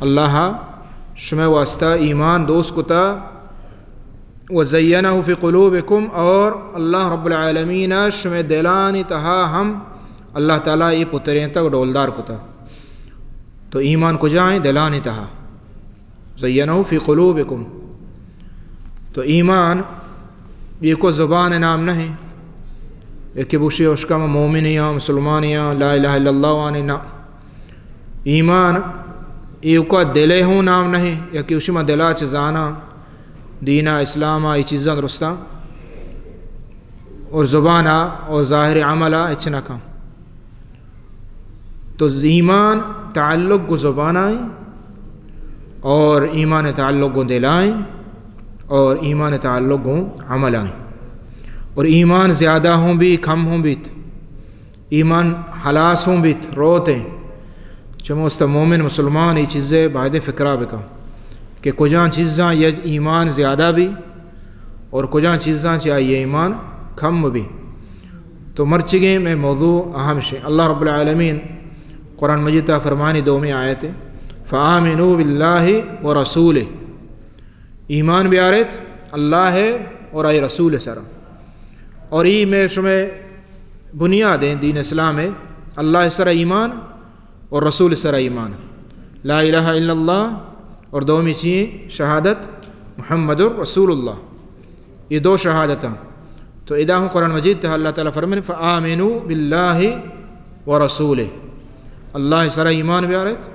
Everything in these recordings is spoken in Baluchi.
اللہ شمئے واسطہ ایمان دوست کتا، وزینہ فی قلوبکم، اور اللہ رب العالمین شمئے دلانی تہا ہم اللہ تعالی اے پترینتگ ڈولدار کتا۔ تو ایمان کجا ایں؟ دلانی تہا۔ زینہ فی قلوبکم۔ تو ایمان ایوکا زبان نام نہ ایں، یکے بوشی اشکا ما مومن یاں، مسلمان یاں، لا الہ الا اللہ وانے، نہ۔ ایمان ایوکا دلے ہوں نام نہ ایں، یکے بوشی ما دلا چہ زاناں، دینا، اسلاما، اے چیزاں درستاں، اور زبانا اور ظاہر عملا ہچ نہ کن۔ تو ایمان تعلق گوں زبان آئیں، اور ایمان تعلق گوں دل آئیں، اور ایمان تعلق گوں عمل آئیں۔ اور ایمان زیادہ ہوں بی، کم ہوں بیت، ایمان ہلاس ہوں بیت، روت ایں۔ چموست مومن مسلمان اے چیزے باید فکرا بکن کہ کجان چیزاں یہ ایمان زیادہ بی اور کجان چیزاں چہ آئی ایمان کم بی۔ تو مرچگیں مئے موضوع اہم شے۔ اللہ رب العالمین قرآن مجید تا فرمانی دومی آیت، فآمنوا باللہ ورسولہ، ایمان بیاریت اللہ اور آئی رسول سرا۔ اور ای مئے شمئے بنیاد ایں دین اسلام ایں، اللہ سرا ایمان اور رسول سرا ایمان۔ لا الہ الا اللہ اور دومی چی ایں؟ شہادت محمد رسول اللہ۔ یہ دو شہادتاں۔ تو ادا ہوں قرآن مجید تہا اللہ تعالی فرمائے، فآمنوا باللہ ورسولہ، اللہ سرا ایمان بیاریت،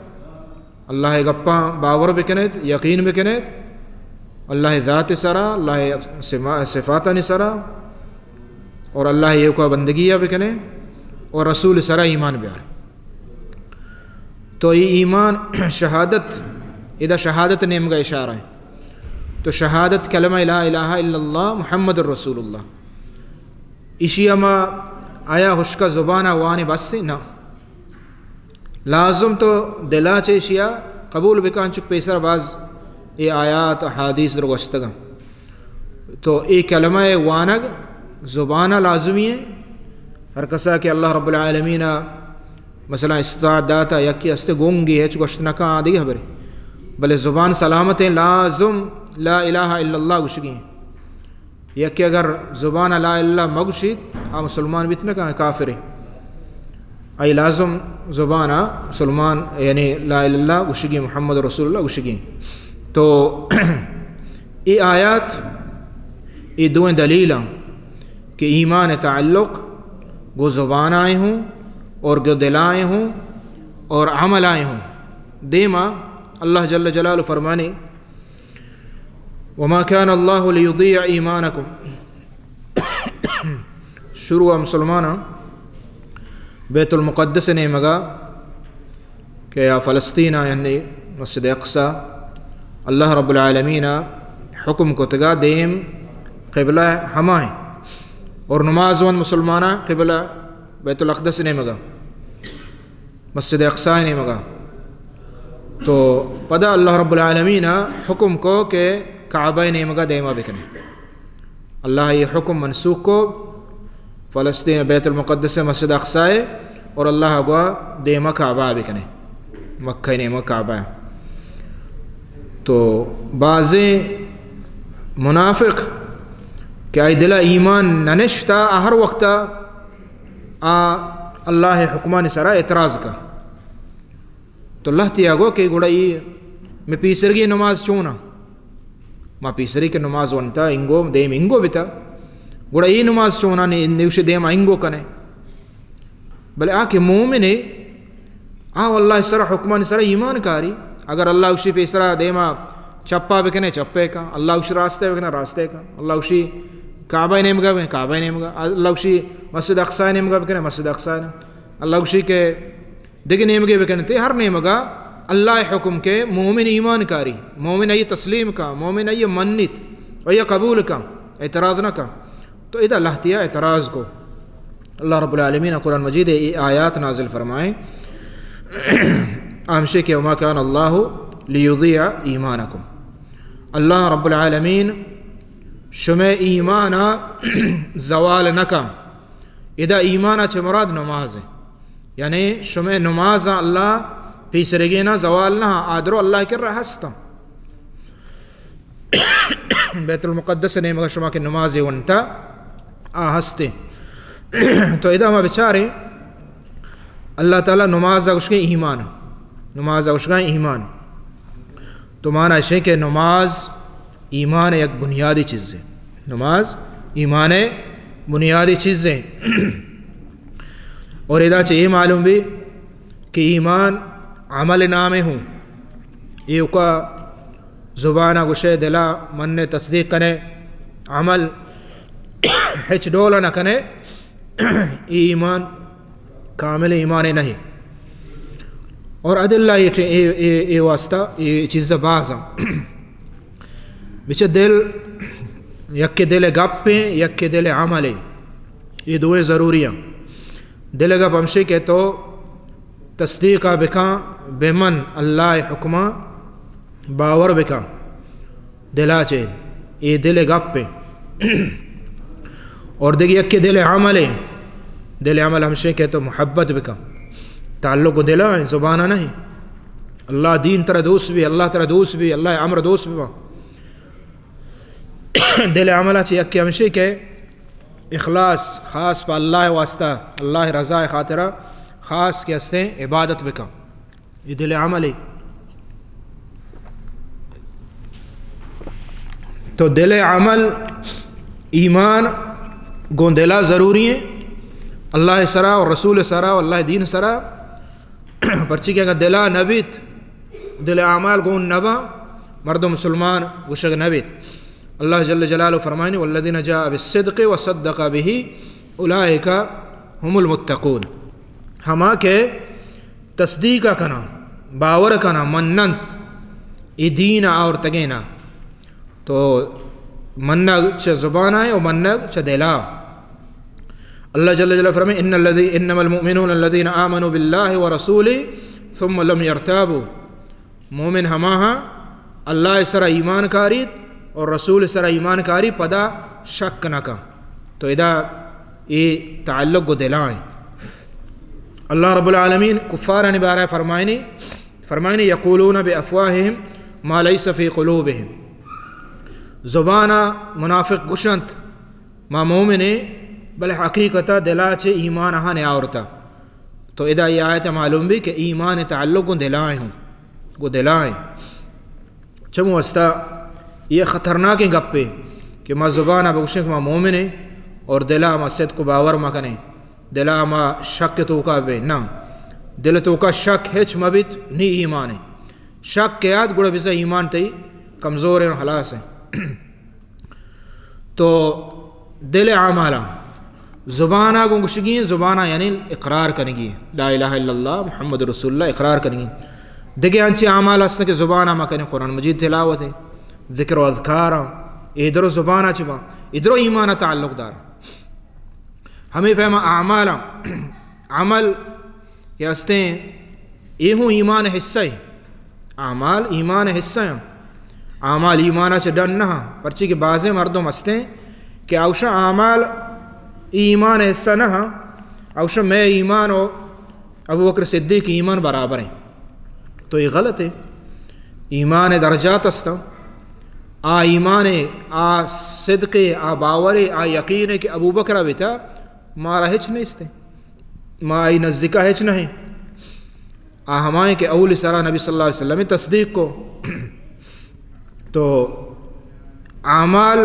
اللہ گپاں باور بکنیت، یقین بکنیت، اللہ ذات سرا، اللہ صفا-، صفاتانی سرا، اور اللہ ایوکا بندگی بکنے، اور رسول سرا ایمان بیار۔ تو اے ایمان، شہادت، ادا شہادت نیمگا اشارہ ایں۔ تو شہادت کلمہ لا الہ الا اللہ محمد رسول اللہ، اشی ہما آیا ہشکا زبانا وانے بس ایں؟ نہ، لازم تو دلا چہ اشیا قبول بکن، چک پیسر باز اے آیات احادیث در گوشتگاں۔ تو اے کلمہ وانگ زبانا لازمی ایں۔ ہر کسا کہ اللہ رب العالمین مثلاً استطاعت داتا، یکے ہستے گنگے، ہچ گوشت نہ کن، آ دگہ خبرے۔ بلے زبان سلامت ایں، لازم لا الہ الا اللہ گوشگی ایں۔ یکے اگر زبان لا الہ الا اللہ مگوشیت، آ مسلمان بیت نہ کن، کافرے۔ آئی لازم زبان مسلمان، یعنی لا الہ الا اللہ گوشگی، محمد رسول اللہ گوشگی۔ تو اے آیات، اے دوئیں دلیلاں کہ ایمان تعلق گوں زبان آئیں ہوں اور گوں دل آئیں ہوں اور عمل آئیں ہوں۔ دیما اللہ جل جلالہ فرمانے، وما كان الله ليضيع إيمانكم۔ شروع مسلماناں بیت المقدس نیمگا کہ یا فلسطین آ، یعنی مسجد اقصی، اللہ رب العالمین حکم کتگا دیم قبلہ ہمائیں اور نماز وند مسلماناں قبلہ بیت الاقدس نیمگا، مسجد اقصی نیمگا۔ تو پدا اللہ رب العالمین حکم کو کہ کعبہ نیمگا دیما بکنے۔ اللہ یہ حکم منسوخ کو، فلسطین بیت المقدس مسجد اقصی اور اللہ گوا دیما کعبہ بکنے، مکہ نیمگا کعبہ۔ تو بعضیں منافق کہ آئی دلا ایمان ننشتا، آ ہر وقتا آ اللہ حکمانی سرا اعتراض کا۔ تو لہتیا گو کہ گڑا ای مئے پیسرگی نماز چونا؟ ما پیسری کہ نماز ونتا انگو، دیم انگو بتا، گڑا ای نماز چونا نے، نوش دیم انگو کنے؟ بلے آ کہ مومنے، آ اللہ سر حکمان سر ایمان کاری۔ اگر اللہ اشی پیسرا دیما چپا بکنے، چپے کا۔ اللہ اشی راستے بکنے، راستے کا۔ اللہ اشی کعبہ نیمگا بکنے، کعبہ نیمگا۔ اللہ اشی مسجد اقصی نیمگا بکنے، مسجد اقصی نے۔ اللہ اشی کہ دگہ نیمگے بکنتے، ہر نیمگا اللہ حکم کے مومن ایمان کاری، مومن آئی تسلیم کا، مومن آئی منیت، آئی قبول کا، اعتراض نہ کا۔ تو ادا لہتیا اعتراض کو۔ اللہ رب العالمین قرآن مجید اے آیات نازل فرمائیں، ہمشی کہ وما كان الله ليضيع إيمانكم۔ اللہ رب العالمین شمئے ایمانا زوال نہ کا۔ ادا ایمانا چہ مراد نماز ہے۔ یعنی شمئے نمازاں اللہ پیسرگیں نہ، زوال نہ، آ درو اللہ کرا ہستاں۔ بیت المقدس نیمگا شما کہ نمازے ونتا، آ ہستے۔ تو ادا ما بچاریں، اللہ تعالی نماز گوشگیں ایمان، نماز گوشگیں ایمان۔ تو مانا اشیں کہ نماز ایمان یک بنیادی چیزے۔ نماز ایمان بنیادی چیزے۔ اور ادا چہ اے معلوم بی کہ ایمان عمل نامے ہوں۔ ایوکا زبانا گوشے، دلا مننے، تصدیق کنے، عمل ہچ ڈولا نہ کنے، اے ایمان کامل ایمان نہیں۔ اور ادلہ اے، اے، اے، اے واسطہ اے چیز بازاں۔ بچہ دل، یک دل گپیں، یک دل عملیں، اے دوئیں ضروری ہیں۔ دل گپ ہمشی کہ تو تصدیق بکاں، بمن اللہ حکماں باور بکاں۔ دلا چے، اے دل گپیں۔ اور دگہ یکے دل عملیں۔ دل عمل ہمشیں کہ تو محبت بکاں۔ تعلق گوں دلا ہیں، زبانا نہیں۔ اللہ دین ترا دوست بی، اللہ ترا دوست بی، اللہ امر دوست بی۔ دل عملا چے یکے ہمشیں کہ اخلاص، خاص پہ اللہ واسطہ، اللہ رضا خاطرہ خاص کہ ہستیں عبادت بکاں۔ اے دل عملے۔ تو دل عمل ایمان گوں دلا ضروری ہیں، اللہ سرا و رسول سرا و اللہ دین سرا۔ پرچی کہ اگر دلا نبیت، دل اعمال گون نبا، مردم مسلمان گوشگ نبیت۔ اللہ جل جلالہ فرمائنی، والذین جاء بالصدق وصدق به اولئک هم المتقون۔ ہما کہ تصدیق کناں، باور کناں، مننت، اے دین آورتگینا۔ تو منگ چہ زبانا و منگ چہ دلا۔ اللہ جل جلالہ فرمائے، ان الذی، انما المؤمنون الذین آمنوا باللہ ورسولہ ثم لم یرتابوا۔ مومن ہما ہاں اللہ سرا ایمان کاریت اور رسول سرا ایمان کاری، پدا شک نہ کن۔ تو ادا اے تعلق گو دلائیں۔ اللہ رب العالمین کفارانی بارہ فرمائنی، فرمائنی، یقولون بافواہہم ما لیس فی قلوبہم۔ زبانا منافق گشنت، ما مومنیں، بلے حقیقتا دلا چے ایمان آہاں نیاورتا۔ تو ادا اے آیت معلوم بی کہ ایمان تعلق گوں دلائیں ہوں، گوں دلائیں۔ چمو واسطہ اے خطرناکیں گپے کہ ما زبانا بگوشیں کہ ما مومنیں اور دلا ما صدق و باور مکنیں، دلا ما شک توکا بیں۔ نہ، دل توکا شک ہچ مبیت، نی ایمانے۔ شک کہ آت گڑا بزاں ایمان تئی کمزوریں و ہلاسیں۔ تو دل اعمالا، زبانا گوں گشگی، زبانا یعنی اقرار کنگی، لا الہ الا اللہ محمد رسول اللہ اقرار کنگی۔ دگہ انچیں اعمال ہستن کہ زبانا ما کنیں، قرآن مجید تلاوت ہے، ذکر و اذکار، اے درو زبانا چہ با، اے درو ایمانا تعلق دار۔ ہمیں پیما اعمالا، عمل کہ ہستیں، اے ہوں ایمان حصہ ہیں۔ اعمال ایمان حصہ ہیں۔ اعمال ایمان چہ ڈن نہ، پرچی کہ بعضیں مردم ہستیں کہ اوشا اعمال ایمان حصہ نہ، اوشا میں ایمان و ابو بکر صدیق ایمان برابر ہیں۔ تو یہ غلط ہے۔ ایمان درجات ہستاں۔ آ ایمان، آ صدق، آ باور، آ یقین کہ ابو بکر بیتا، مارا ہچ نیست۔ ما آئی نزدیکا ہچ نہیں۔ آ ہمائیں کہ اولی سرا نبی صلی اللہ علیہ وسلم تصدیق کو۔ تو اعمال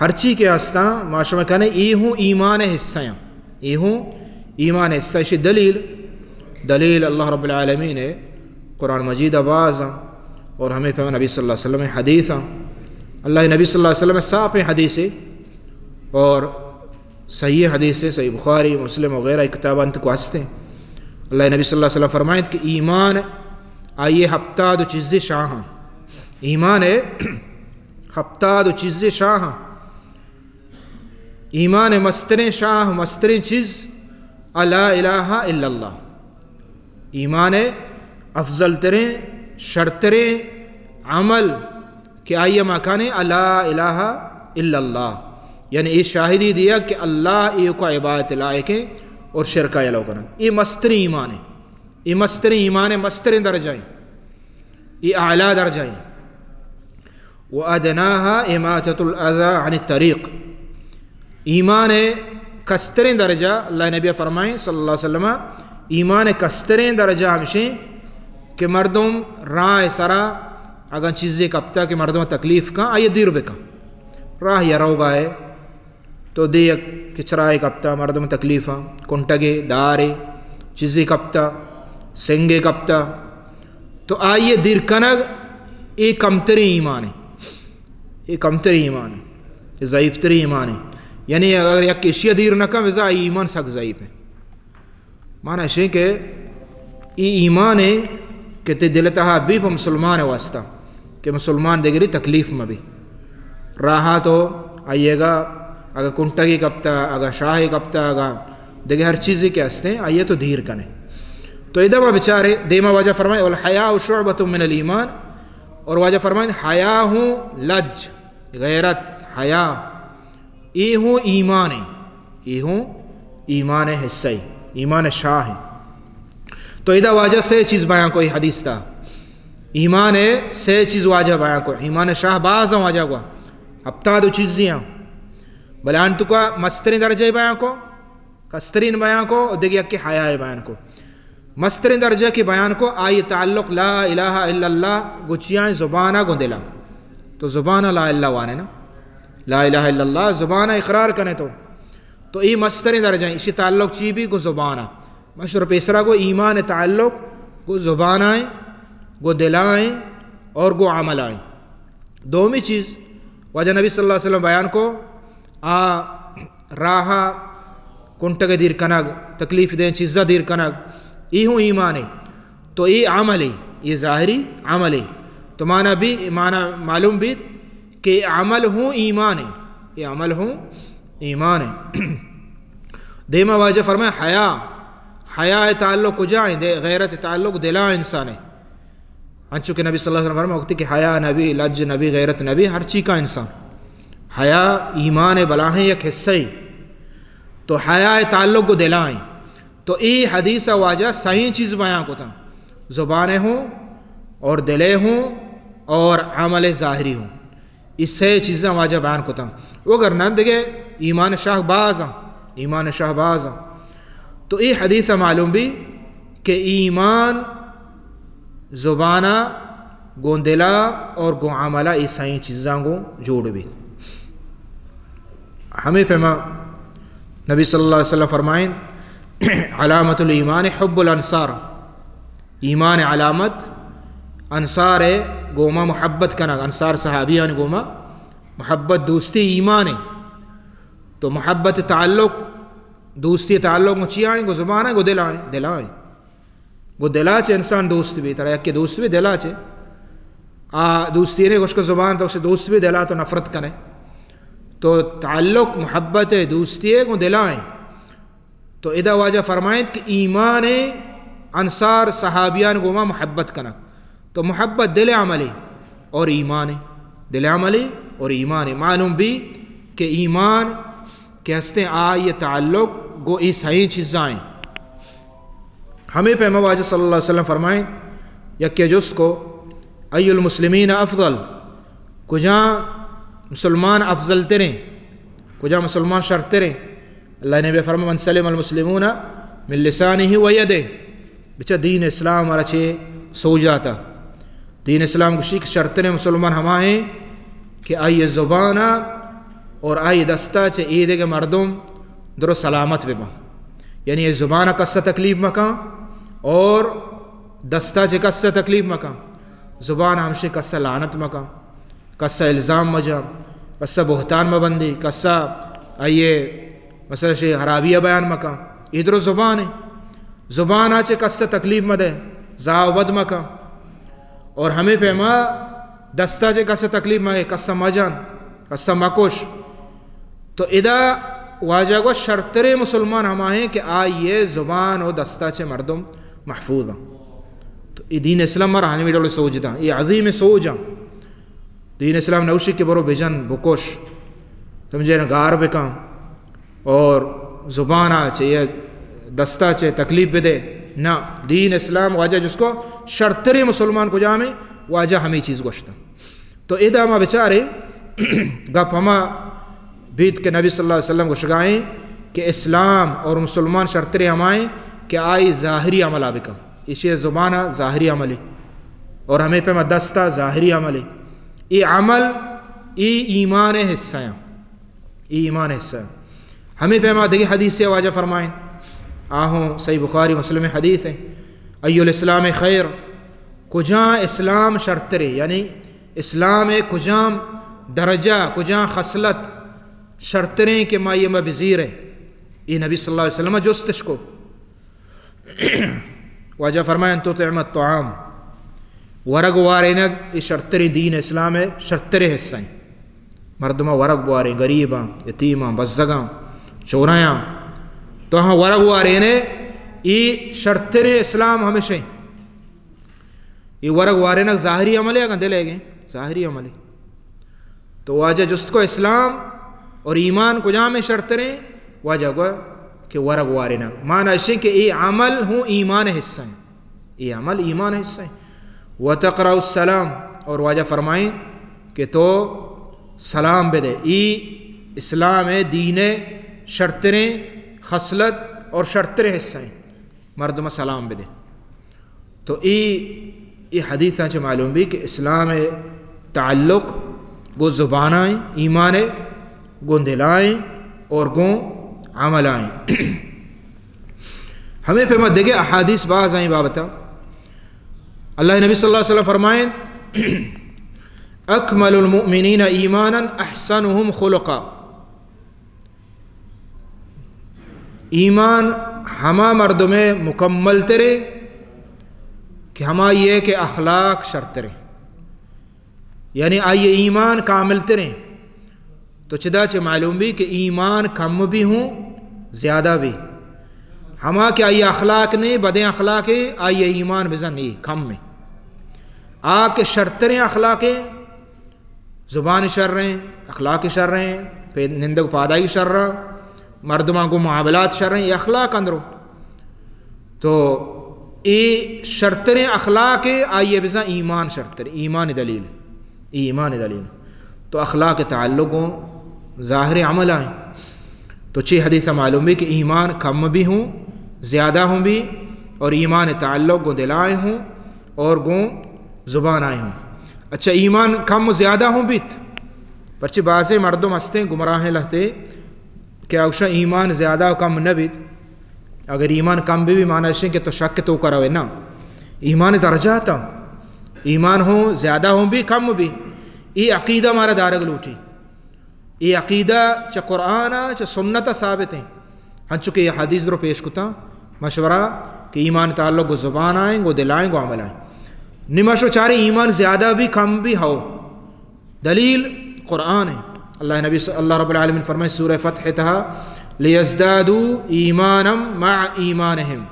ہرچی کہ ہستاں، ما شما کنے، اے ہوں ایمان حصہ ہیں۔ اے ہوں ایمان حصہ۔ اشی دلیل، دلیل اللہ رب العالمین ہے، قرآن مجید بازاں اور ہمیں پیما نبی صلی اللہ علیہ وسلم حدیثاں۔ اللہ نبی صلی اللہ علیہ وسلم صاف حدیث ہے اور صحیح حدیث ہے، صحیح بخاری، مسلم وغیرہ کتابان تک ہستیں۔ اللہ نبی صلی اللہ علیہ وسلم فرمائیت کہ ایمان آئیے ہپتاد و چیزے شاہاں۔ ایمان ہے ہپتاد و چیزے شاہاں۔ ایمان مستریں شاہ، مستریں چیز، لا الہ الا اللہ۔ ایمان افضل تریں، شرتریں عمل کہ آئی ما کنے، لا الہ الا اللہ، یعنی اے شاہدی دیا کہ اللہ ایوکا عبادت لائق ہے اور شرکا یلو کنن۔ اے مستریں ایمان ہے۔ اے مستریں ایمان ءِ مستریں درجہ ایں، اے اعلیٰ درجہ ایں۔ وأدناها إماطة الأذى عن الطريق۔ ایمان ءِ کستریں درجہ، اللہ ءِ نبی فرمائیں صلی اللہ علیہ وسلم، ایمان ءِ کستریں درجہ ہمشیں کہ مردم راہ ءِ سرا اگاں چیزے کپتا کہ مردم تکلیف کن، آئی ءَ دیر بکن۔ راہ یا روگا ہے تو دے یک کچرائے کپتا، مردم تکلیفاں، کنٹگے، دارے، چیزے کپتا، سنگے کپتا، تو آئی ءَ دیر کنگ، اے کمتریں ایمان ہے۔ اے کمتریں ایمان ہے، اے ضعیف تریں ایمان ہے۔ یعنی اگر یک اشیا دیر نہ کن، بزاں آئی ایمان سک ضعیف ہے۔ معنی اشیں کہ اے ایمان ہے کہ تے دل تہا بی پہ مسلمان واسطہ، کہ مسلمان دگری تکلیف مہ بی۔ راہا تو آئیے گا، اگر کنٹگی کپتا، اگر شاہی کپتا، اگر دگہ ہر چیزی کہ ہستیں، آئیے تو دیر کنے۔ تو ادا ما بچارے، دیما واجہ فرمائے، "والحیاء شعبۃ من الایمان"، اور واجہ فرمائے، حیا ہوں لج، غیرت، حیا، اے ہوں ایمان ہے، اے ہوں ایمان ہے، حصہ ہے، ایمان شاہ ہے۔ تو ادا واجہ سے چیز بیان کو اے حدیث تا۔ ایمان ہے، سے چیز واجہ بیان کو۔ ایمان شاہ باز ہیں واجہ کو، ہفتاد و چیزی ہیں۔ بلے آن تو کا مستریں درجہ بیان کو، کسترین بیان کو، اور دیگه یکی حیا بیان کو۔ مستریں درجہ کی بیان کو، آئی تعلق لا الہ الا اللہ گو چیائیں زبانا گو دلا۔ تو زبانا لا الہ وانے نا، لا الہ الا اللہ زبانا اقرار کنے تو۔ تو اے مستریں درجہ ہیں، اسی تعلق چی بھی گو زبانا۔ مشہور پیسرا گو ایمان تعلق گو زبانائیں، گو دلائیں اور گو عملائیں۔ دومی چیز واجہ نبی صلی اللہ علیہ وسلم بیان کو، آ راہ کنٹگ دیر کنگ، تکلیف دیں چیزاں دیر کنگ، ای ہوں ایمان ہے۔ تو ای عمل ہے، یہ ظاہری عمل ہے۔ تو مانا بھی، مانا معلوم بیت کہ عمل ہوں ایمان ہے، یہ عمل ہوں ایمان ہے۔ دیما واجہ فرمائے حیا، حیا تعلق کجا ہے؟ دے، غیرت تعلق دلا انسان ہے۔ انچو کہ نبی صلی اللہ علیہ وسلم فرمائے، وقتی کہ حیا نبی، لج نبی، غیرت نبی، ہر چی کا انسان۔ حیا ایمان بلاہیں یک حصہ ہی۔ تو حیا تعلق گو دلائیں۔ تو ای حدیث واجہ صحیح چیز بیان کو تھا۔ زبان ہوں اور دلے ہوں اور عمل ظاہری ہوں۔ ای سے چیزاں واجہ بیان کتاں۔ وگر نہ دگہ ایمان شاہ باز ہیں، ایمان شاہ باز ہیں۔ تو ای حدیث معلوم بھی کہ ایمان زبانا گوں دلا اور گوں عملا ای سائیں چیزاں گوں جوڑ بھی۔ ہمیں پیما نبی صلی اللہ علیہ وسلم فرمائیں، علامت الایمان حب الانصار۔ ایمان علامت انصار ہے گوما محبت کنگ، انصار صحابیان گوما محبت، دوستی ایمان ہے۔ تو محبت تعلق، دوستی تعلق گو چی آئیں؟ گو زبان ہے، گو دل آئیں، دل آئیں۔ گو دلا چے انسان دوست بھی، ترا یک دوست بھی دلا چے۔ آ دوستی نے گوش کو زبان تو سے دوست بھی، دلا تو نفرت کنے۔ تو تعلق محبت ہے، دوستی ہے، گو دل آئیں۔ تو ادا واجہ فرمائیت کہ ایمان انصار صحابیان گوما محبت کنگ۔ تو محبت دل عملی اور ایمان، دل عملی اور ایمان۔ معلوم بھی کہ ایمان کہ ہستیں آئی تعلق گو ای سائیں چیزائیں۔ ہمیں پیما واجہ صلی اللہ علیہ وسلم فرمائیں، یکے جست کو، ای المسلمین افضل، کجا مسلمان افضل تریں، کجا مسلمان شرتریں؟ اللہ نبی فرمائے، من سلم المسلمون من لسانه و یده۔ بچہ دین اسلام را چے سوجاتا؟ دین اسلام گوشی کہ شرتریں مسلمان ہما ہیں کہ آئی زبانا اور آئی دستا چے ایدگہ مردم درو سلامت ببن۔ یعنی اے زبانا کسا تکلیف مکن اور دستا چے کسا تکلیف مکن۔ زبان ہمشے کسا لعنت مکن۔ کسا الزام مجن، کسا بہتان مبندی، کسا آئیے مثلا شے خرابی بیان مکن۔ اے درو زبان ہے۔ زبان آ چے کسا تکلیف مدے، زاہ و بد مکن۔ اور ہمیں پیما دستا چے کسا تکلیف مدے، کسا مجن، کسا مکش۔ تو ادا واجہ گو شرتریں مسلمان ہما ہیں کہ آئیے زبان و دستا چے مردم محفوظ ہیں۔ تو اے دین اسلام مارا ہنوی ڈول سوج دا، اے عظیم سوج ہیں۔ دین اسلام نوشی کہ برو بجن، بکش، سمجھے نا، گار بکن اور زبانا چے یا دستا چے تکلیف بدے۔ نہ، دین اسلام واجہ جست کو شرتریں مسلمان کجام ایں؟ واجہ ہمے چیز گوشتہ۔ تو ادا ما بچاریں، گپ ہما بیت کہ نبی صلی اللہ علیہ وسلم گوشگائیں کہ اسلام اور مسلمان شرتریں ہمائیں کہ آئی ظاہری عملا بکن۔ ایشی زبان ظاہری عملی اور ہمے پیما دستا ظاہری عملی۔ اے عمل، اے ایمان حصہ ہیں۔ اے ایمان حصہ ہیں۔ ہمے پیما دگہ حدیث سے واجہ فرمائیں، آہوں صحیح بخاری مسلم حدیث ہیں، ای الاسلام خیر، کجا اسلام شرترے، یعنی اسلام کجام درجہ، کجا خصلت شرتریں کہ ما یہ ما بزیریں؟ اے نبی صلی اللہ علیہ وسلم جستش کو۔ واجہ فرمائیں، تطعم الطعام، ورگ وارینگ، اے شرتریں دین اسلام ہے، شرتریں حصہ ہیں۔ مردماں ورگ بواریں، غریباں، یتیماں، بزگاں، چوریاں، تو ہاں ورگ وارینے، اے شرتریں اسلام ہمیشہ ہیں۔ اے ورگ وارینگ ظاہری عمل ہے، اگاں دل ہے گئے، ظاہری عمل ہے۔ تو واجہ جست کو اسلام اور ایمان کجام شرتریں؟ واجہ گو کہ ورگ وارینگ۔ معنی اشیں کہ اے عمل ہوں ایمان حصہ ہیں۔ اے عمل ایمان حصہ ہیں۔ وتقرأ السلام، اور واجہ فرمائیں کہ تو سلام بدے۔ اے اسلام ہے، دین ہے، شرتریں خصلت اور شرتریں حصہ ہیں۔ مردم سلام بدے۔ تو اے، اے حدیثاں چہ معلوم بی کہ اسلام تعلق گوں زبانائیں، ایمان گوں دلائیں اور گوں عملائیں۔ ہمیں پہ ما دگہ احادیث باز آئیں بابتا۔ اللہ نبی صلی اللہ علیہ وسلم فرمائیں، اکمل المؤمنین ایمانا احسنهم خلقا۔ ایمان ہما مردم مکمل ترے کہ ہمائی ہے کہ اخلاق شرترے، یعنی آئی ایمان کامل ترے۔ تو چدا چہ معلوم بی کہ ایمان کم بھی ہوں، زیادہ بھی۔ ہما کہ آئی اخلاق نے، بدیں اخلاق ہے، آئی ایمان بزن نہیں، کم ہے۔ آ کہ شرتریں اخلاق ہے، زبان شریں، اخلاق شریں، پہ نندگ پادائی شریں، مردماں گوں معاملات شریں، یہ اخلاق اندرو۔ تو اے شرتریں اخلاق ہے، آئیے بزاں ایمان شرتر، ایمان دلیل، ایمان دلیل۔ تو اخلاق تعلق گوں ظاہر عمل آئیں۔ تو چی حدیث معلوم ہے کہ ایمان کم بھی ہوں، زیادہ ہوں بھی، اور ایمان تعلق گوں دلائیں ہوں، اور گوں زبان آئیں ہوں۔ اچھا، ایمان کم و زیادہ ہوں بیت، پرچہ بعضے مردم ہستیں گمراہیں لہتے کہ اوشا ایمان زیادہ و کم نہ بیت۔ اگر ایمان کم بھی، بھی معنی اشیں کہ تو شک تو کروے نا۔ ایمان درجات ہیں، ایمان ہوں زیادہ ہوں بھی، کم بھی۔ اے عقیدہ مارا دارگ لوٹی۔ اے عقیدہ چہ قرآن ء، چہ سنت ء ثابت ہیں۔ ہنچو کہ یہ حدیث درو پیش کتا، مشورہ کہ ایمان تعلق گو زبان آئیں، گو دل آئیں، گو عمل آئیں۔ نمشو چارے ایمان زیادہ بھی، کم بھی ہو۔ دلیل قرآن ہے۔ اللہ نبی ص-، اللہ رب العالمین فرمائے سورہ فتح تہا، "لیزدادوا ایمانا مع ایمانہم"،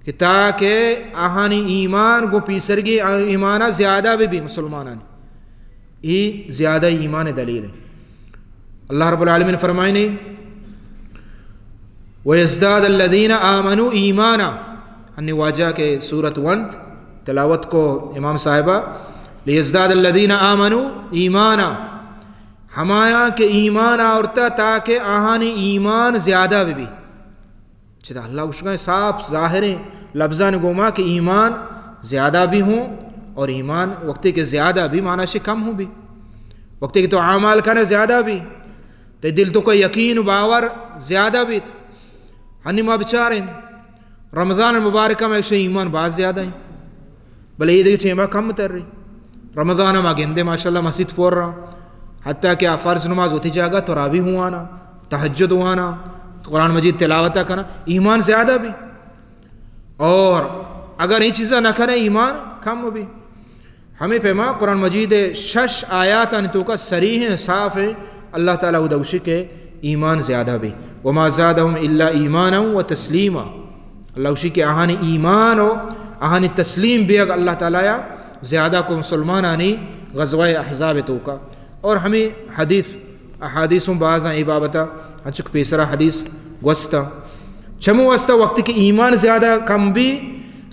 کہ تاکہ آہانی ایمان گو پیسرگی ایمانا زیادہ بھی، بھی مسلمانانی۔ ای زیادہ ایمان دلیل ہے۔ اللہ رب العالمین فرمائنے، "ویزداد الذین آمنوا ایمانا"، انی واجہ کہ سورت ونت تلاوت کو امام صاحبہ، "لیزداد الذین آمنوا ایمانا"، ہمایاں کہ ایمان آورتا تاکہ آہانی ایمان زیادہ بھی بھی۔ چدا اللہ گوشگا صاف ظاہریں لفظان گوما کہ ایمان زیادہ بھی ہوں، اور ایمان وقتی کہ زیادہ بھی معنی شی کم ہوں بھی۔ وقتی کہ تو اعمال کنے زیادہ بھی، تے دل تو کو یقین و باور زیادہ بیت۔ ہنی ما بچاریں رمضان مبارک میں ایشی ایمان باز زیادہ ہیں۔ بلے عید کے ٹیما کم تر رہی۔ رمضان ما گندے ماشاءاللہ مسجد پر رہا۔ حتیٰ کہ آ فرض نماز ہوتی جاگہ تراویح ہوانا، تہجد ہوانا، قرآن مجید تلاوت کرنا، ایمان زیادہ بھی۔ اور اگر یہ چیزاں نہ کریں، ایمان کم بھی۔ ہمیں پیما قرآن مجید شش آیات آنی توکا صریح ہیں، صاف ہیں۔ اللہ تعالیٰ وہ دوشی کے ایمان زیادہ بھی۔ "وما زادهم الا ایمانا و تسلیما"۔ اللہ گوشی کہ آہانی ایمان و آہانی تسلیم بیگ اللہ تعالیٰ یا زیادہ کو مسلمانانی غزوہ احزاب توکا۔ اور ہمیں حدیث، احادیثوں بعضاں اے بابتا، انچک پیسرا حدیث گوستا۔ چمو واسطہ وقتی کہ ایمان زیادہ کم بی،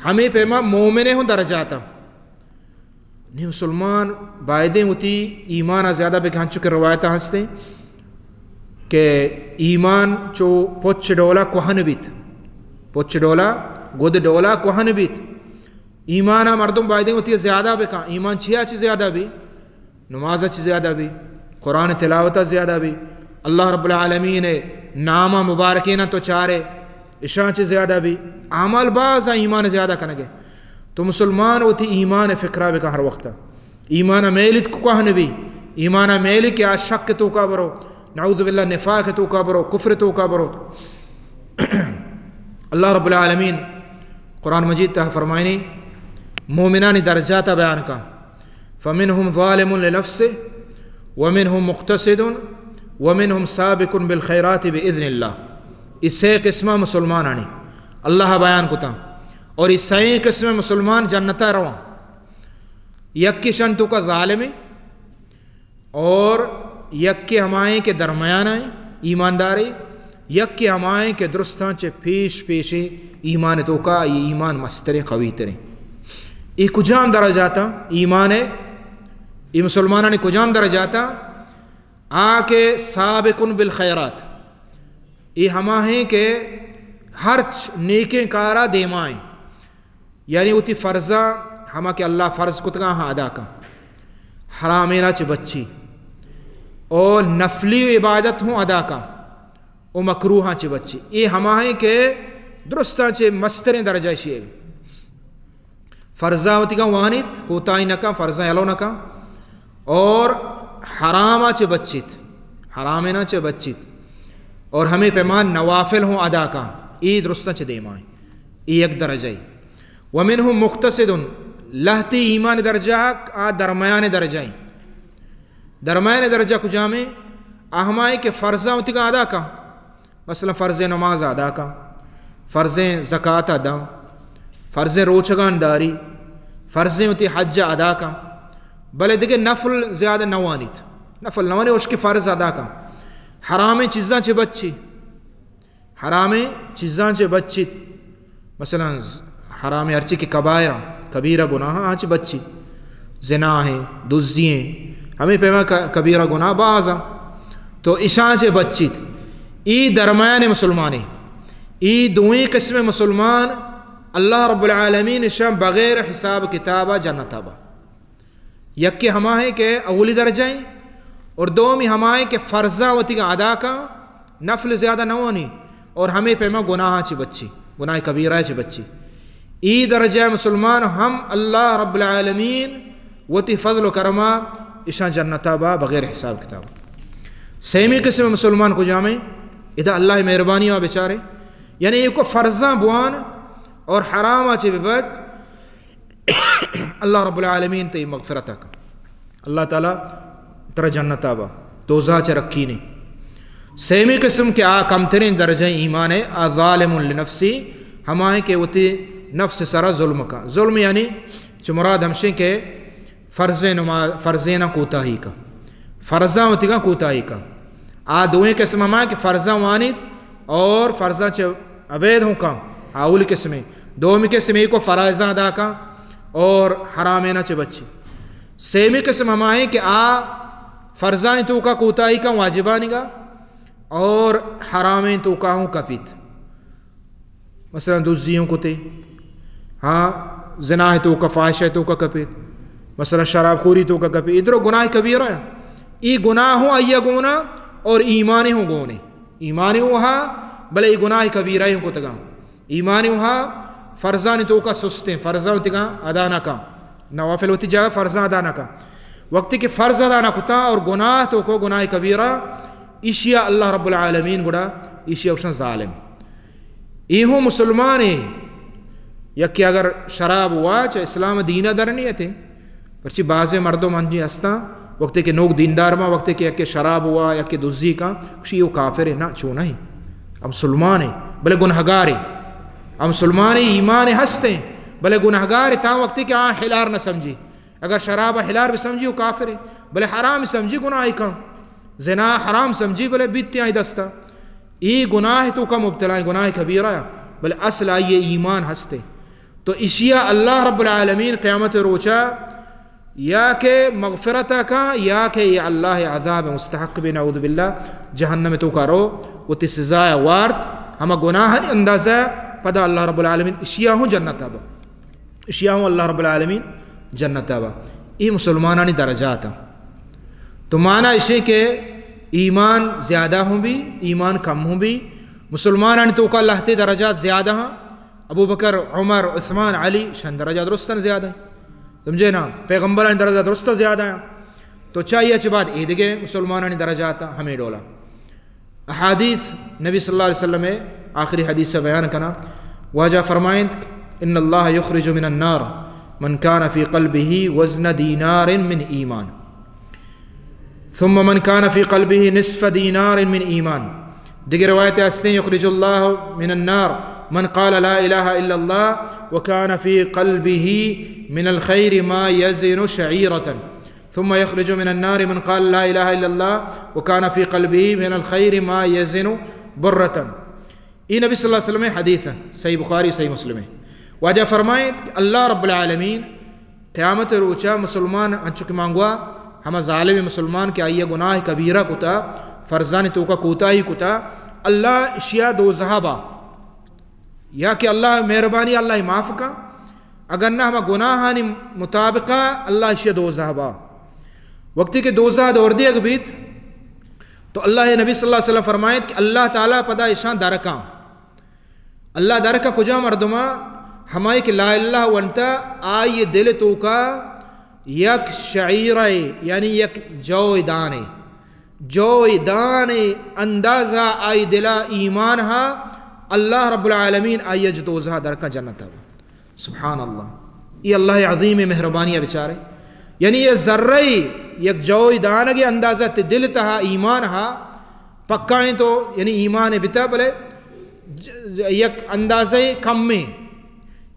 ہمے پیما مومن ہوں درجات۔ نی مسلمان بایدیں وتی ایمان زیادہ بکن، ہنچو کہ روایت ہستیں کہ ایمان چو پچ ڈولا کوہن بیت، پچ ڈولا، گد ڈولا کوہن بیت۔ ایمان مردم بایدیں وتی زیادہ بکن۔ ایمان چیا چی زیادہ بی؟ نماز چی زیادہ بی، قرآن تلاوت زیادہ بی، اللہ رب العالمین نام مبارکین تو چارے، اشان چی زیادہ بی، اعمال باز ایمان زیادہ کنگے۔ تو مسلمان وتی ایمان فکرہ بکن ہر وقت۔ ایمان میلت کو کوہن بی، ایمان میلت کہ آ شک توکا برو، نعوذ باللہ نفاق توکا برو، کفر توکا برو۔ اللہ رب العالمین قرآن مجید تہا فرمائنی، مومنانی درجات بیان کا، فمنهم ظالم لنفسه ومنهم مقتصد ومنهم سابق بالخيرات بإذن الله۔ اے سئے قسمہ مسلمانانی اللہ بیان کتا، اور اے سئے قسم مسلمان جنتا رواں۔ یکیشان توکا ظالم، اور یکے ہمائیں کہ درمیان ہیں، ایماندارے، یکے ہمائیں کہ درستاں چہ پیش پیشیں ایمان توکا، یہ ایمان مستریں، قوی تریں۔ یہ کجام درجاتاں ایمان ہے؟ یہ مسلمانانی کجام درجاتاں؟ آ کہ سابقن بالخیرات، یہ ہما ہیں کہ ہرچ نیکیں کارا دیمائیں۔ یعنی وتی فرضاں ہما کہ اللہ فرض کتگاں ہاں ادا کن، حرامینا چہ بچی، او نفلی عبادت ہوں ادا کن، او مکروہاں چہ بچی۔ اے ہما ہیں کہ درستاں چہ مستریں درجہ شیئے۔ فرضاں وتیگاں وانیت، کوتاہی نہ کن، فرضاں یلو نہ کن، اور حراما چہ بچیت، حرامینا چہ بچیت، اور ہمیں پیمان نوافل ہوں ادا کن۔ اے درستاں چہ دیمائیں۔ اے یک درجہ ہے۔ ومنهم مقتصد، لہتی ایمان درجہ آ درمیان درجہ ہیں۔ درمیان درجہ کجامیں؟ آ ہمائیں کہ فرضاں وتیگاں ادا کن، مثلاً فرض نماز ادا کن، فرض زکات داں، فرض روچگان داری، فرض وتی حج ادا کن، بلے دگہ نفل زیادہ نوانیت، نفل نوانی، اشکی فرض ادا کن، حرامیں چیزاں چہ بچی، حرامیں چیزاں چہ بچیت۔ مثلاً ز-، حرامیں ہرچی کہ کبائر، کبیرہ گناہ، آ چہ بچی۔ زنا ہیں، دزی ہیں، ہمیں پیما ک-، کبیرہ گناہ باز ہیں۔ تو اشاں چہ بچیت۔ ای درمیان مسلمانے۔ ای دوئیں قسم مسلمان اللہ رب العالمین اشاں بغیر حساب کتابا جنتا با۔ یکے ہما ہیں کہ اولی درجہ ہیں، اور دومی ہما ہیں کہ فرضاں وتیگاں ادا کن، نفل زیادہ نہ وانی، اور ہمیں پیما گناہاں چہ بچی، گناہ کبیرہ چہ بچی۔ ای درجہ مسلمان ہم اللہ رب العالمین وتی فضل و کرما اشاں جنتا با بغیر حساب کتاب۔ سیمی قسم مسلمان کجامیں؟ ادا اللہ مہربانی آ بچارے، یعنی ایوکا فرضاں بوان اور حراما چہ ببد، اللہ رب العالمین تئی مغفرت کن۔ اللہ تعالی ترا جنتا با، دوزہ چہ رکینے۔ سیمی قسم کہ آ کمترین درجہ ایمان ہے، آ ظالم لنفسی، ہما ہے کہ وتی نفس سرا ظلم کن۔ ظلم یعنی چہ مراد ہمشیں کہ فرض نماز، فرضینا کوتاہی کن، فرضاں وتیگاں کوتاہی کن۔ آ دوئیں قسم ہما کہ فرضاں وانیت اور فرضاں چہ ابید ہوں کن، آ اولی قسمیں۔ دومی قسم ایوکا فرائضاں ادا کن اور حرامینا چہ بچی۔ سیمی قسم ہما ہیں کہ آ فرضانی توکا کوتاہی کن، واجبانی گا، اور حرامیں توکا ہوں کپیت۔ مثلاً دزی ہوں کتے، ہاں، زنا توکا، فاحشہ توکا کپیت، مثلاً شراب خوری توکا کپیت، ادرو گناہ کبیرہ ہیں۔ ای گناہ ہوں آئیا گونا اور ایمان ہوں گونے۔ ایمان ہوں ہا، بلے ای گناہ کبیرہ ہوں کتگاں۔ ایمان ہوں ہا، فرضانی توکا سستیں، فرضاں وتیگاں ادا نہ کن، نوافل وتی جگہ فرضاں ادا نہ کن۔ وقتی کہ فرض ادا نہ کتاں اور گناہ توکو، گناہ کبیرہ، ایشیا اللہ رب العالمین گڑا ایشیا گوشن ظالم۔ ای ہوں مسلمانے، یکے اگر شراب وا، چہ اسلام دینہ در نیتے۔ پرچی بعضے مردم انجی ہستاں، وقتی کہ نوک دیندار ما، وقتی کہ یکے شراب وا، یکے دزی کن، گوشی او کافرے، نہ، چو نہیں۔ ہم مسلمانے، بلے گناہگارے۔ ہم مسلمانے، ایمان ہستیں، بلے گناہگارے، تاں وقتی کہ آ حلار نہ سمجھی۔ اگر شراب حلار بہ سمجھی، او کافرے، بلے حرام سمجھی، گناہ کن۔ زنا حرام سمجھی، بلے بیتی آئی دستا۔ ای گناہ توکا مبتلا ایں، گناہ کبیرہ، بلے اصل آئی ایمان ہستے۔ تو اشیا اللہ رب العالمین قیامت روچا یا کہ مغفرت کا یا کہ یہ اللہ عذاب مستحق بے، نعوذ باللہ، جہنم توکا رو، وتی سزا وارت، ہما گناہ اندازہ، پدا اللہ رب العالمین اشیا ہوں جنت با۔ اشیا ہوں اللہ رب العالمین جنت با۔ ای مسلمانانی درجات۔ تو معنی اشے کہ ایمان زیادہ ہوں بی، ایمان کم ہوں بی، مسلمانانی توکا لہتے درجات زیادہ ہاں۔ ابو بکر، عمر، عثمان، علی، شان درجہ درستاں زیادہ ہیں۔ سمجھے نا؟ پیغمبرانی درجہ درستاں زیادہ ہیں۔ تو چاہیے چہ بعد اے دگے مسلمانانی درجات ہمیں ڈولا۔ احادیث نبی صلی اللہ علیہ وسلم آخری حدیث سے بیان کنا۔ واجہ فرمائند، ان اللہ یخرج من النار من کان فی قلبہ وزن دینار من ایمان۔ ثم من كان في قلبه نصف دينار من إيمان۔ دگہ روایت استیں، يخرج الله من النار من قال لا إله إلا الله وكان في قلبه من الخير ما يزن شعيرة، ثم يخرج من النار من قال لا إله إلا الله وكان في قلبه من الخير ما يزن برة۔ اے نبی صلی اللہ علیہ وسلم حدیث ہے، صحیح بخاری، صحیح مسلم ہے۔ واجہ فرمائیں کہ اللہ رب العالمین قیامت روچا مسلمان انچو کہ مانگوا، ہما ظالم مسلمان کہ آئی گناہ کبیرہ کتا، فرضانی توکا کوتاہی کتا، اللہ اشیا دوزہا با، یا کہ اللہ مہربانی اللہ معاف کا، اگر نہ ہما گناہانی مطابقہ اللہ اشیا دوزہا با۔ وقتی کہ دوزہ دور دیگ بیت، تو اللہ نبی صلی اللہ علیہ وسلم فرمائیت کہ اللہ تعالی پدا اشان درکاں۔ اللہ درکاں کجا مردماں؟ ہمائی کہ لا الہ ونتا، آئی دل توکا یک شعیرہ، یعنی یک جوئے دانے، جوئے دانے اندازہ آئی دلا ایمان ہا، اللہ رب العالمین آئی اج دوزہ درکاں جنت ہا۔ سبحان اللہ، یہ اللہ عظیم مہربانی ہے بیچارے۔ یعنی یہ ذرہ، یک جوئی دانگے اندازہ تے دل تہا ایمان ہا پکا ہیں تو، یعنی ایمان بتا بلے ج-، ج-، یک اندازہ کم میں،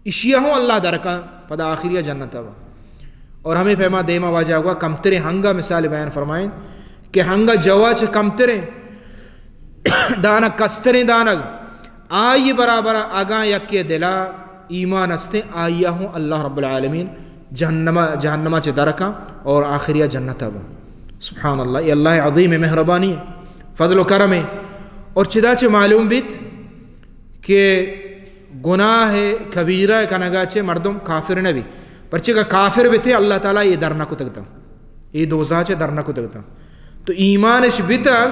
اشیا ہوں اللہ درکا پدا آخری جنت ہا۔ اور ہمیں پیما دیما واجہ ہوا کمتریں ہنگا مثال بیان فرمائیں کہ ہنگا جوا چہ کمتریں دانگ، کستریں دانگ، آئی برابر اگاں یکے دلا ایمان استیں، آئی ہوں اللہ رب العالمین جہنم، جہنم چہ درکاں اور آخریا جنت با۔ سبحان اللہ، یہ اللہ عظیم مہربانی، فضل و کرم ہے۔ اور چدا چہ معلوم بیت کہ گناہ کبیرہ کنگا چہ مردم کافر نہ بی، پرچہ کہ کافر بیتے اللہ تعالی یہ در نہ کتگتا، یہ دوزہ چہ در نہ کتگتا۔ تو ایمانش بیتگ،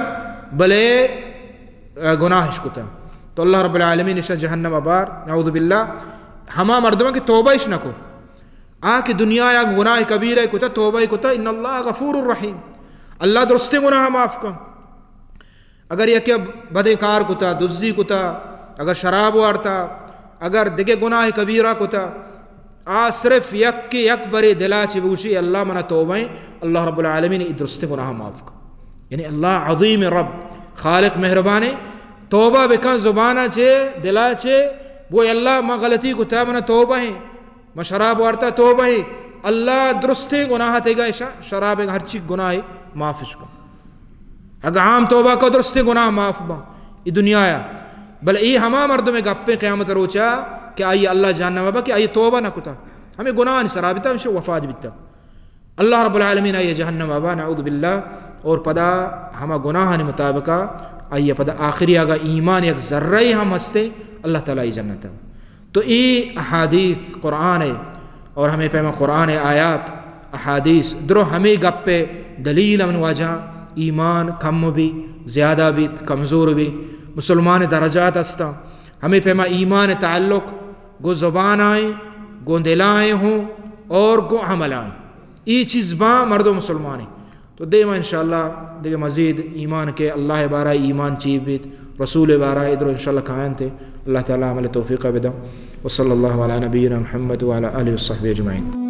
بلے گناہش کتا، تو اللہ رب العالمین اشا جہنم بار، نعوذ باللہ۔ ہما مردم کہ توبہ اش نکو، آ کہ دنیا یا گناہ کبیرہ کتا، توبہ کتا، ان اللہ غفور الرحیم، اللہ درستیں گناہ معاف کن۔ اگر یکے بدیں کار کتا، دزی کتا، اگر شراب وارتا، اگر دگہ گناہ کبیرہ کتا، آ صرف یک کہ یک برے دلا چہ بگوشی، اللہ منا توبہ ہیں، اللہ رب العالمین ای درستیں گناہ معاف کن۔ یعنی اللہ عظیم رب، خالق مہربانے، توبہ بکن زبانا چہ، دلا چہ، بو اللہ من غلطی کتا، منا توبہ ہیں، من شراب وارتا، توبہ ہیں، اللہ درستیں گناہ تیگا اشا، شراب ہر چی گناہ معافش کن۔ اگہ عام توبہ کو درستیں گناہ معاف با ای دنیا یا، بل ای ہما مردم گپیں قیامت روچا کہ آئی اللہ جہنم با کہ آئی توبہ نہ کتا، ہمیں گناہ سرا بیتا، ہمیں وفات بیتا، اللہ رب العالمین آئی جہنم با، نعوذ باللہ۔ اور پدا ہما گناہانی مطابقہ آئی پدا آخری اگا ایمان یک ذرہ ہم ہستے، اللہ تعالی ای جنت۔ تو ای احادیث قرآن ہے اور ہمیں پیما قرآن آیات، احادیث درو ہمیں گپ پہ دلیل من واجہ ایمان کم بھی، زیادہ بھی، کمزور بھی، مسلمان درجات ہستا۔ ہمیں پیما ایمان تعلق گو زبان آئیں، گو دلائیں ہوں اور گو عمل آئیں۔ ای چیز با مردم مسلمان ہیں۔ تو دیما انشاءاللہ دگہ مزید ایمان کہ اللہ بارہ ایمان چی بیت، رسول بارہ ادرو انشاءاللہ کائنتے۔ اللہ تعالی عمل توفیق بدم۔ وصلی اللہ علی نبینا محمد وعلی آلہ وصحبہ اجمعین۔